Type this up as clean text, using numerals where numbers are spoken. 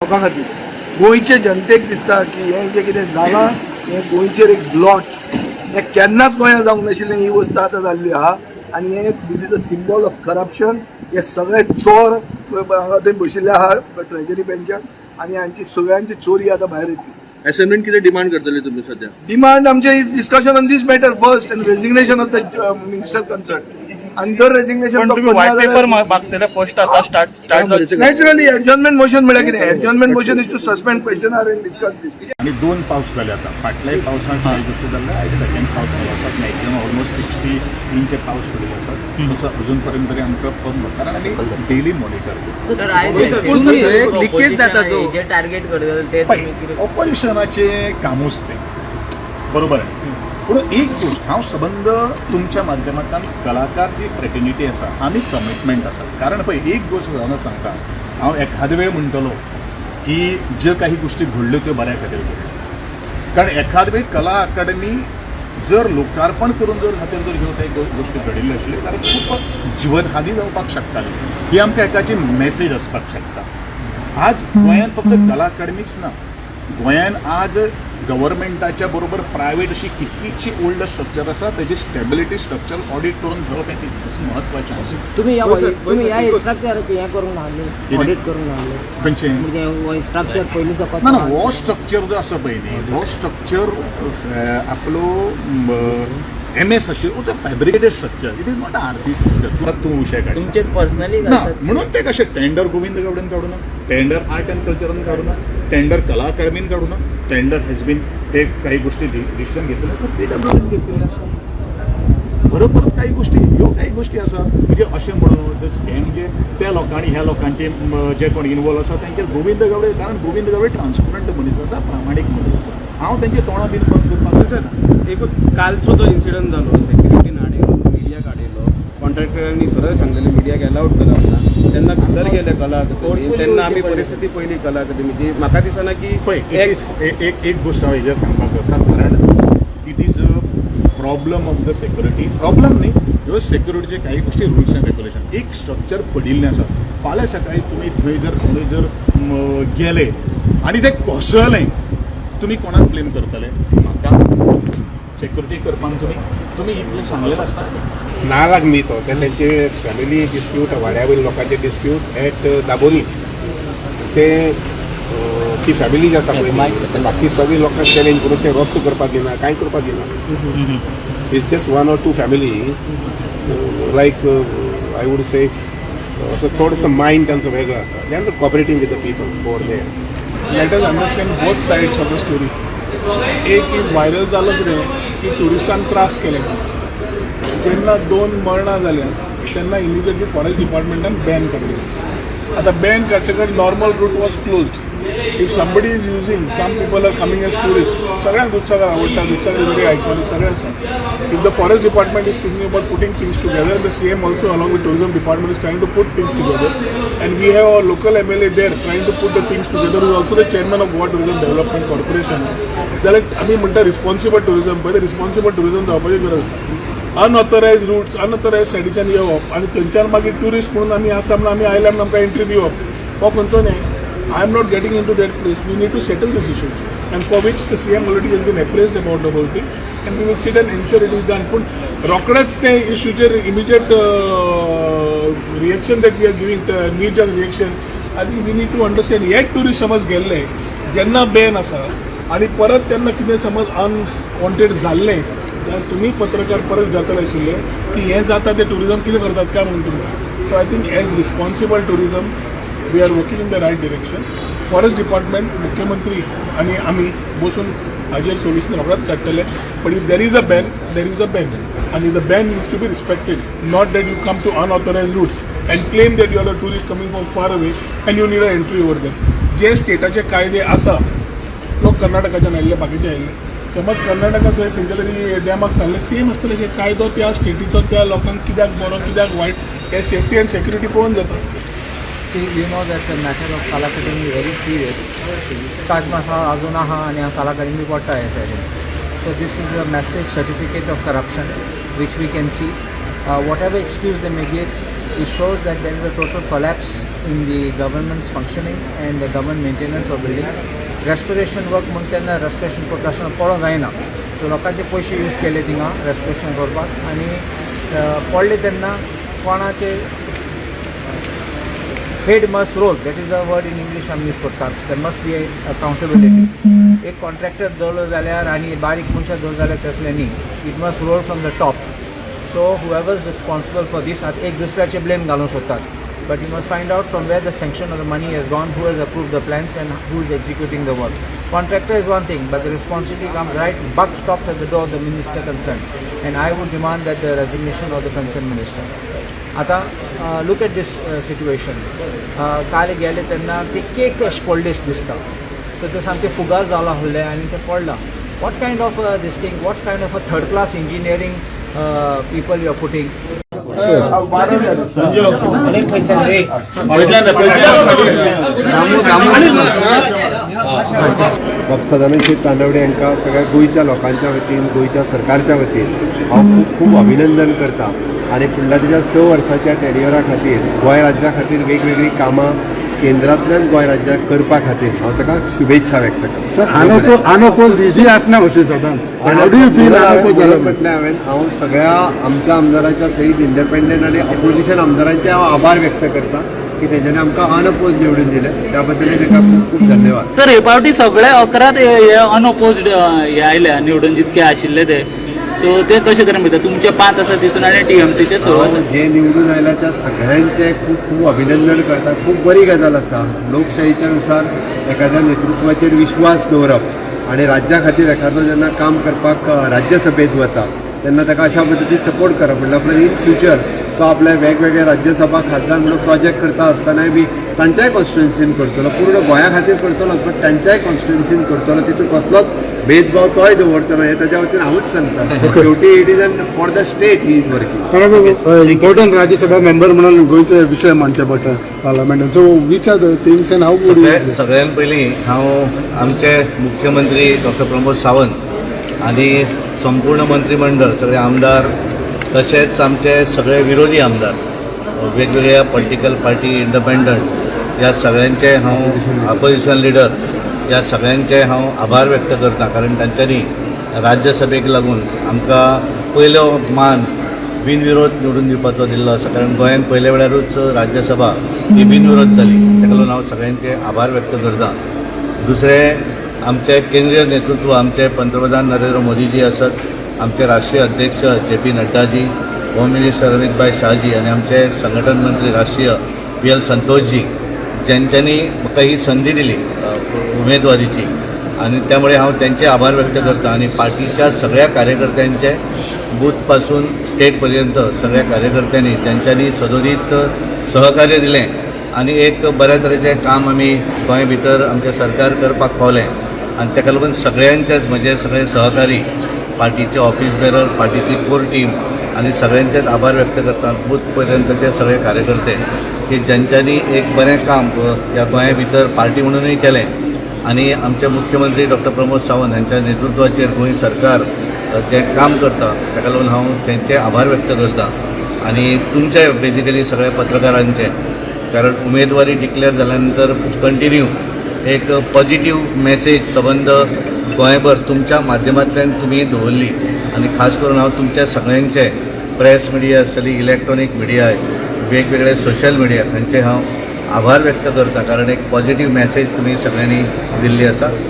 लोकां खातीर. गोंयचे जनतेक दिसता की हें जें कितें जालां हें गोंयचेर एक ब्लॉट. हें केन्नाच गोंयांत जावंक नाशिल्लें, ही वस्त आतां जाल्ली आहा आनी हें this is a symbol of corruption. हे सगळे चोर हांगा थंय बशिल्ले आहा ट्रेजरी बँचार आनी हांची सगळ्यांची चोरी आतां भायर येतली. असेंब्लीन कितें डिमांड करतले तुमी सध्या? डिमांड आमचे is discussion on this matter first and resignation of the minister concerned आनी जर रेजिग्नेशन पण तुम्ही व्हाईट पेपर मागतले फर्स्ट आता start start. Naturally adjournment motion म्हळ्यार कितें? Adjournment motion is to suspend question hour and discuss this. आणि दोन पावस जाले आता. फाटल्याय पावसांत काही गोष्टी जाल्ल्या, आयज सेकंड पावस जालो आसा. मॅक्झिमम ऑलमोस्ट 60 इंच पावस पडिल्लो आसा. तसो अजून पर्यंत तरी आमकां पंप कारण आमी डेली मॉनिटर करता. तर आयज लिकेज जाता जो. जे टार्गेट करतले ते तुम्ही कितें? ऑपोजिशनाचें कामूच तें, बरोबर आहे. पूण एक गोश्ट हांव सबंद तुमच्या माध्यमांतल्यान कलाकार जी फ्रेटर्निटी आसा, आमी कमिटमेंट आसा. कारण पळय, एक गोश्ट जावन सांगता हांव, एखादे वेळ म्हणटलो की ज्यो काही गोष्टी घडल्यो त्यो बऱ्या खातीर घडल्यो. कारण एखाद वेळ कला अकादमी जर लोकार्पण करून जर खातीर जर ह्यो काही गोष्टी घडिल्ल्यो आशिल्ल्यो जाल्यार खूब जीवनहानी जावपाक शकताली. ही आमकां एकाची मॅसेज आसपाक शकता. आज गोंयांत फक्त कला अकादमीच ना, गोंयान आज गव्हर्मेंटाच्या बरोबर प्रायवेट अशी कितलीशी ओल्ड स्ट्रक्चर आसा, तेजी स्टेबिलिटी स्ट्रक्चर ऑडिट करून घेवप हें तितकेंच म्हत्वाचें आसा. तुम्ही या स्ट्रक्चर हें करूंक नासलें, ऑडिट करूंक नासलें? खंयचें? म्हणजे हो स्ट्रक्चर पयलींचो कसो? ना ना, हो स्ट्रक्चर जो आसा पळय न्ही, हो स्ट्रक्चर आपलो एम एस आशिल्लो तो fabricated structure. It is not RC structure. तूं विशय काडटा. तुमचेर पर्सनली ना, म्हणून ते कशें टेंडर गोविंद गावडेन काडूना, टेंडर आर्ट अँड कल्चरान काडूना, टेंडर कला अकादमीन काडूना. टेंडर हॅज बीन ते काही गोष्टी डिसिजन घेतलेले आसा, पीडब्ल्यूडीन घेतलेले आसा. बरोबर, काही गोष्टी ह्यो काही गोष्टी आसा. म्हणजे अशें म्हणून जे स्कॅम जे त्या लोकांनी ह्या लोकांचे जे कोण इनवॉल्व आसा तेंचेर गोविंद गावडे, कारण गोविंद गावडे ट्रान्सपरंट मनीस आसा, प्रामाणीक मनीस आसा. हांव तेंचे तोंडां बीन बंद करपाक सर, एक कालचो जो इन्सिडंट जालो, सेक्युरिटीन हाडयलो, मिडियाक हाडयलो, कॉन्ट्रॅक्टरांनी सरळ सांगलेले मिडियाक अलाउड करप ना. तेन्ना भितर गेले कला अकादमी, तेन्ना आमी परिस्थिती पयली कला अकादमीची. म्हाका दिसना की पळय, एक एक एक गोश्ट हांव हेजेर सांगपाक सोदता, कारण it is a problem of the security. Problem न्ही, ह्यो सेक्युरिटीचे काही गोष्टी, रुल्स अँड रेग्युलेशन. एक स्ट्रक्चर पडिल्लें आसा. फाल्यां सकाळी तुमी थंय जर कोणूय जर गेले आनी तें कोसळलें, तुमी कोणाक ब्लेम करतले? म्हाका? सेक्युरिटी करपाक तुमी इतलें सांगलेलें आसता. नालाग न्ही तो, ते तेंचे फॅमिली डिस्प्यूट, वाड्या वयल्या लोकांचे डिस्प्यूट एट दाबोली. ते ती फॅमिली जी आसा पळय न्ही, बाकी सगळी लोकांक चॅलेंज करून ते रस्तो करपाक दिना, कांय करपाक दिना. It's just one or two families, like I would say, असो थोडोसो मायंड तांचो वेगळो आसा. They are not cooperating with the people over there. Let us understand both sides of the story. एक एक व्हायरल जालो कितें की ट्युरिस्टान त्रास केले म्हणून. जेन्ना दोन मरणां जाल्या तेन्ना इमिजिएटली फॉरेस्ट डिपार्टमेंटान बॅन काडलें. आतां Ben काडटकच normal route was closed. If somebody is using, some people are coming as tourist. सगळ्यांक दुधसागर आवडटा, दुधसागर वेरी आयकॉनिक, सगळें आसा. If the forest department is thinking about putting things together, the CM also along with tourism department is trying to put things together, and we have our local MLA there trying to put the things together, who is also the chairman of Goa Tourism Development Corporation. जाल्यार आमी म्हणटा responsible tourism. पळय, responsible tourism जावपाची गरज आसा. अनऑथरायज roots, अनऑथरायज सायडीच्यान येवप आनी थंयच्यान मागीर ट्युरिस्ट म्हणून आमी आसा म्हणून, आमी आयल्या म्हणून आमकां एंट्री दिवप, हो खंयचो न्हय. I am not getting into that place. We need to settle these issues, and for which the CM already has been apprised about the whole thing, and we will sit and ensure it is done. पूण रोखडेच ते इश्यूचेर immediate reaction that we are giving, knee jerk reaction, I think we need to understand. हे tourist समज गेल्ले जेन्ना Ben आसा आनी परत तेन्ना कितें समज अनवॉन्टेड जाल्लें जाल्यार तुमी पत्रकार परत जातले आशिल्ले की हें जाता तें टुरिझम कितें करतात काय म्हणून तुमी. So I think as responsible tourism we are working in the right direction. Forest department, मुख्यमंत्री आनी आमी बसून हाजेर सोल्युशन रोखडेच काडटले. But if there is a ban, there is a ban आनी the ban needs to be respected, not that you come to unauthorised routes and claim that you are the tourist coming from far away and you need a entry over there. जे स्टेटाचे कायदे आसा, लोक कर्नाटकाच्यान आयिल्ले, बाकीचे आयिल्ले, समज कर्नाटका थंय खंयच्या तरी डॅमाक सांगलें, सेम आसतलें. जे कायदो त्या स्टेटीचो त्या लोकांक कित्याक बरो, कित्याक वायट, हे सेफ्टी अँड सेक्युरिटी पळोवन जाता. See, you know that the matter of Kala Academy very serious. Taj Mahal अजून आहा आनी कला अकादमी पडटा ह्या सायडीन. So this is a massive certificate of corruption which we can see. Whatever excuse they may give, it shows that there is a total collapse. in the government's functioning and the government maintenance of buildings. Restoration work म्हूण तेन्ना restoration करता आसतना पडोंक जायना. So लोकांचे पयशे use केले थिंगा restoration करपाक आनी पडले तेन्ना कोणाचे head must roll. That is the word in English आमी यूज करतात. There must be accountability. एक कॉन्ट्रॅक्टर दवरलो जाल्यार आनी बारीक मनशां दवरलो जाल्यार तसलें न्ही. It must roll from the top. So whoever is responsible for this, आतां एक दुसऱ्याचे ब्लेम घालूंक सोदतात, but you must find out from where the sanction of the money has gone, who has approved the plans and who is executing the work. Contractor is one thing, but the responsibility comes right, buck stops at the door of the minister concerned. And I would demand that the resignation of the concerned minister. आतां look at this situation. काल गेले तेन्ना ते cake अशें पडले दिसता. So ते सामकें फुगार जालां आहलें आनी तें पडलां. What kind of this thing, what kind of a third class engineering people you are putting? बाब सदानंद शेट तानावडे हांकां सगळ्या गोंयच्या लोकांच्या वतीन, गोंयच्या सरकारच्या वतीन हांव खूब खूब अभिनंदन करता आनी फुडल्या तेच्या 6 वर्साच्या टेन्युअरा खातीर गोंय राज्या खातीर वेगवेगळीं कामां केंद्रांतल्यान गोंय राज्याक करपा खातीर हांव ताका शुभेच्छा व्यक्त करता. सर, अनअपोज्ड इझी आसना अशें सदांच. How do you feel unopposed म्हणून म्हटलें हांवें, हांव सगळ्या आमच्या आमदाराच्या सहीत इंडिपेंडंट आनी ऑपोजिशन आमदारांचे हांव आभार व्यक्त करता की तेंच्यांनी आमकां अनअपोज निवडून दिले. त्या बद्दल ताका खूब खूब धन्यवाद. सर, हे पावटी सगळे 11 हे अनओपोज्ड हे आयल्या निवडून जितके आशिल्ले ते. सो ते कशे तरेन पळयता? तुमचे पांच आसा तितून आनी टीएमसीचे 6 हांव आसा. जे निवडून आयला त्या सगळ्यांचे खूब खूब अभिनंदन करता. खूब बरी गजाल आसा. लोकशाहीच्या नुसार एखाद्या नेतृत्वाचेर विश्वास दवरप आनी राज्या खातीर एखादो जेन्ना काम करपाक राज्यसभेत वता तेन्ना ताका अशा पद्दतीन सपोर्ट करप म्हणल्यार उपरांत इन फ्युचर तो आपल्या वेगवेगळे राज्यसभा खासदार म्हणून प्रोजेक्ट करता आसतनाय बी तांच्याय कॉन्स्टिट्युन्सीन करतलो. पूर्ण गोंया खातीर करतलोच, बट तांच्याय कॉन्स्टिट्युन्सीन करतलो. तितून कसलोच भेदभाव तोय दवरतलो हें ताच्या वतीन हांवूच सांगता. शेवटी it is an for the state he is working. बरोबर. इम्पॉर्टंट राज्यसभा मेंबर म्हणून गोंयचे विशय मांडचे पडटा पार्लमेंटान. So which are the things and how would सगळ्यात पयलीं हांव आमचे मुख्यमंत्री डॉक्टर प्रमोद सावंत आनी संपूर्ण मंत्रिमंडळ, सगळे आमदार, तशेंच आमचे सगळे विरोधी आमदार, वेगवेगळ्या पॉलिटिकल पार्टी, इंडिपेंडंट, ह्या सगळ्यांचे हांव, अपोजिशन लिडर, ह्या सगळ्यांचे हांव आभार व्यक्त करता, कारण तांच्यांनी राज्यसभेक लागून आमकां पयलो मान बिनविरोध निवडून दिवपाचो दिल्लो आसा, कारण गोंयांत पयल्या वेळारूच राज्यसभा ही बिनविरोध जाली. ताका लागून हांव सगळ्यांचे आभार व्यक्त करता. दुसरें, आमचे केंद्रीय नेतृत्व, आमचे पंतप्रधान नरेंद्र मोदीजी आसत, आमचे राष्ट्रीय अध्यक्ष जे पी नड्डाजी, होम मिनिस्टर अमितभाई शहाजी आनी आमचे संघटन मंत्री राष्ट्रीय बी एल संतोषजी, ज्यांच्यांनी म्हाका ही संदी दिली उमेदवारीची आनी त्यामुळे हांव त्यांचे आभार व्यक्त करता. आनी पार्टीच्या सगळ्या कार्यकर्त्यांचे, बूथपासून स्टेट पर्यंत सगळ्या कार्यकर्त्यांनी त्यांच्यांनी सदोदीत सहकार्य दिलें आनी एक बऱ्या तरेचें काम आमी गोंय भितर आमचें सरकार करपाक पावलें. आनी ताका लागून सगळ्यांचेच, म्हजे सगळे सहकारी, पार्टीचे ऑफिस बेरर, पार्टीची कोर टीम आनी सगळ्यांचेच आभार व्यक्त करता. बूथ पर्यंतचे सगळे कार्यकर्ते की ज्यांच्यांनी एक बरें काम ह्या गोंया भितर पार्टी म्हणूनय केलें आनी आमचे मुख्यमंत्री डॉक्टर प्रमोद सावंत हांच्या नेतृत्वाचेर गोंय सरकार जें काम करता ताका लागून हांव तेंचे आभार व्यक्त करता. आनी तुमचे बेजिकली सगळ्या पत्रकारांचे, कारण उमेदवारी डिक्लेअर जाल्या नंतर कंटिन्यू एक पॉझिटिव्ह मेसेज सबंद गोंयभर तुमच्या माध्यमांतल्यान तुमी दवरली. आनी खास करून हांव तुमच्या सगळ्यांचे, प्रेस मिडिया आसतली, इलेक्ट्रॉनीक मिडिया, वेगवेगळे सोशल मिडिया हांचे हांव आभार व्यक्त करता, कारण एक पॉझिटिव्ह मेसेज तुमी सगळ्यांनी दिल्ली आसा.